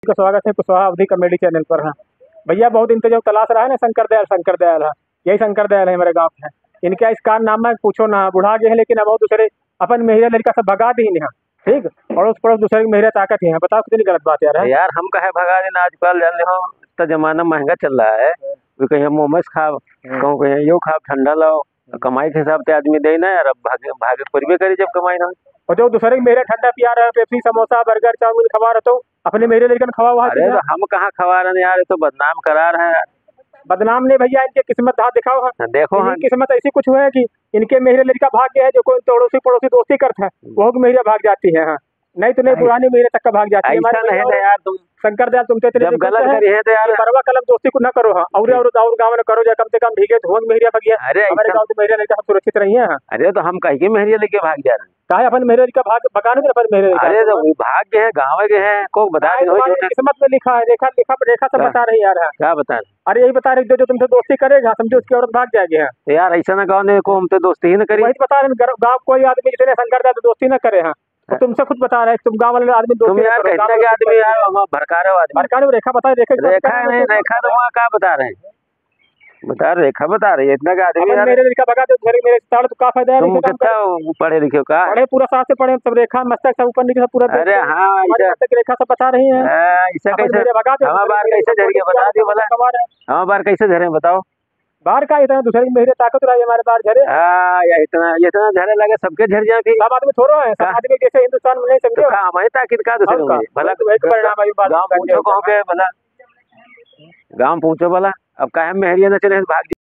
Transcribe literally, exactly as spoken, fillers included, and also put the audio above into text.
सबका स्वागत है कुशवाहा अवधी comedy channel पर। हाँ भैया, बहुत दिन से जो तलाश रहा है ना शंकर दयाल, शंकर दयाल है, यही शंकर दयाल है हमारे गाँव के। इनके इस कारनामा है, पूछो ना, बुढ़ा गए हैं, लेकिन अब वो दूसरे अपन मेहरा लड़का सब भगा दी हैं, ठीक, पड़ोस पड़ोस दूसरे की मेहरा ताकत ही है। बताओ कितनी गलत बात यार है। यार, हम काहे भगा देना, आजकल जान ले हो, इतना जमाना महंगा चल रहा है, वे कहीं हम मोमोज खाब, हम्म। कहूँ कहीं यो खाब, ठंडा लाओ, कमाई के हिसाब से आदमी दे ना यार, अब भागे, भागे परिवे करी जब कमाई ना। और जो दूसरे की मेहरा ठंडा पिया रहे, पेप्सी, समोसा, बर्गर, चाउमीन खवा रहे, तो अपने मेहरे लड़कन खवा हुआ अरे, तो हम कहाँ खवा रहे हैं यार, ये तो बदनाम करा रहे हैं। बदनाम नहीं भैया, इनके किस्मत हाथ दिखाओ, हाँ। देखो, इनकी हाँ। किस्मत ऐसी कुछ हुआ है कि इनके मेहरे लड़का भाग गया है, जो कोई पड़ोसी, पड़ोसी दोस्ती करता है, वो की मेहरे भाग जाती है, हाँ। नहीं तो नहीं, ऐस-, पुरानी मेहरे तक का भाग जाती है। ऐसा हमारे नहीं भैया ना यार, तुम शंकर दयाल, तुम तो इतने जब बेवकूफ गलत है करी है तो यार, ये बरवा कलम दोस्ती को ना करो, हाँ। और, और, और गाँव में करो, या कम से कम भीगे धुआं मेहरे भाग गया। अरे, हमारे ऐसा गाँव के मेहरे लड़का सब सुरक्षित रही है, हाँ। अरे, तो हम कहीं के मेहरे लेके भाग जा रहे हैं। काहे अपन मेहरे लड़का भाग, भगाने दे अपन मेहरे लड़का अरे, भाग। तो वो भाग गए हैं, गाँव में गए हैं, को बता नहीं, दे, तुम्हारी जो किस्मत में लिखा है, रेखा, लिखा, रेखा सब क्या? बता रही है यार, हाँ। क्या बता रहे? अरे, यही बता रहे, जो, जो तुमसे दोस्ती करेगा, समझो उसकी औरत भाग जाएगी, हाँ। तो यार, ऐसा ना कहो, नहीं को हम तो दोस्ती ही ना करी। वही तो बता रहे हैं, गाँव कोई आदमी जितने शंकर दयाल से दोस्ती ना करे, हाँ। तो हाँ। तुमसे खुद बता रहे हैं, तुम गाँव वाले आदमी दोस्ती तुम ना यार करो, कितना गाँव के वाले आदमी यार, हम भड़का रहे हो आदमी। भड़का रहे हो, रेखा बताए, रेखा, रेखा रेखा नहीं, तुम रेखा तुम का बता रहे हैं? बता, रेखा बता रही है, इतना का आदमी अपन यार। मेरे लड़का भगा दे, घर मेरे साथ तो का फायदा है, तुम रेखा कितना काम करे? पढ़े लिखे हो का? पढ़े, पूरा साथ से पढ़े, सब रेखा, मस्तक, सब ऊपर नीचे, सब पूरा अरे देखते हैं। हाँ, हमारे ऐसा मस्तक रेखा सब बता रही हैं। हाँ, ऐसा अपन कैसे? मेरे भगा दे, हमारे बार मेरे कैसे झड़ गया, बता दियो भला। हमारे बार कैसे झरे, बताओ। बार का इतना दूसरे की मेहरे ताकत रही, हमारे बार झरे। हाँ, या इतना, इतना झरे लगे, सबके झर जाए फिर। सब आदमी थोड़ो है, सब का? आदमी जैसे हिंदुस्तान में नहीं समझे तो हो? का, हमारी ताकत का दूसरे और का? में? भला वही तो, वही तो परिणाम है, ये बात गाँव कर पूछो, कहूँ के भला? गाँव पूछो भला, अब काहे मेहरिया न चले, भाग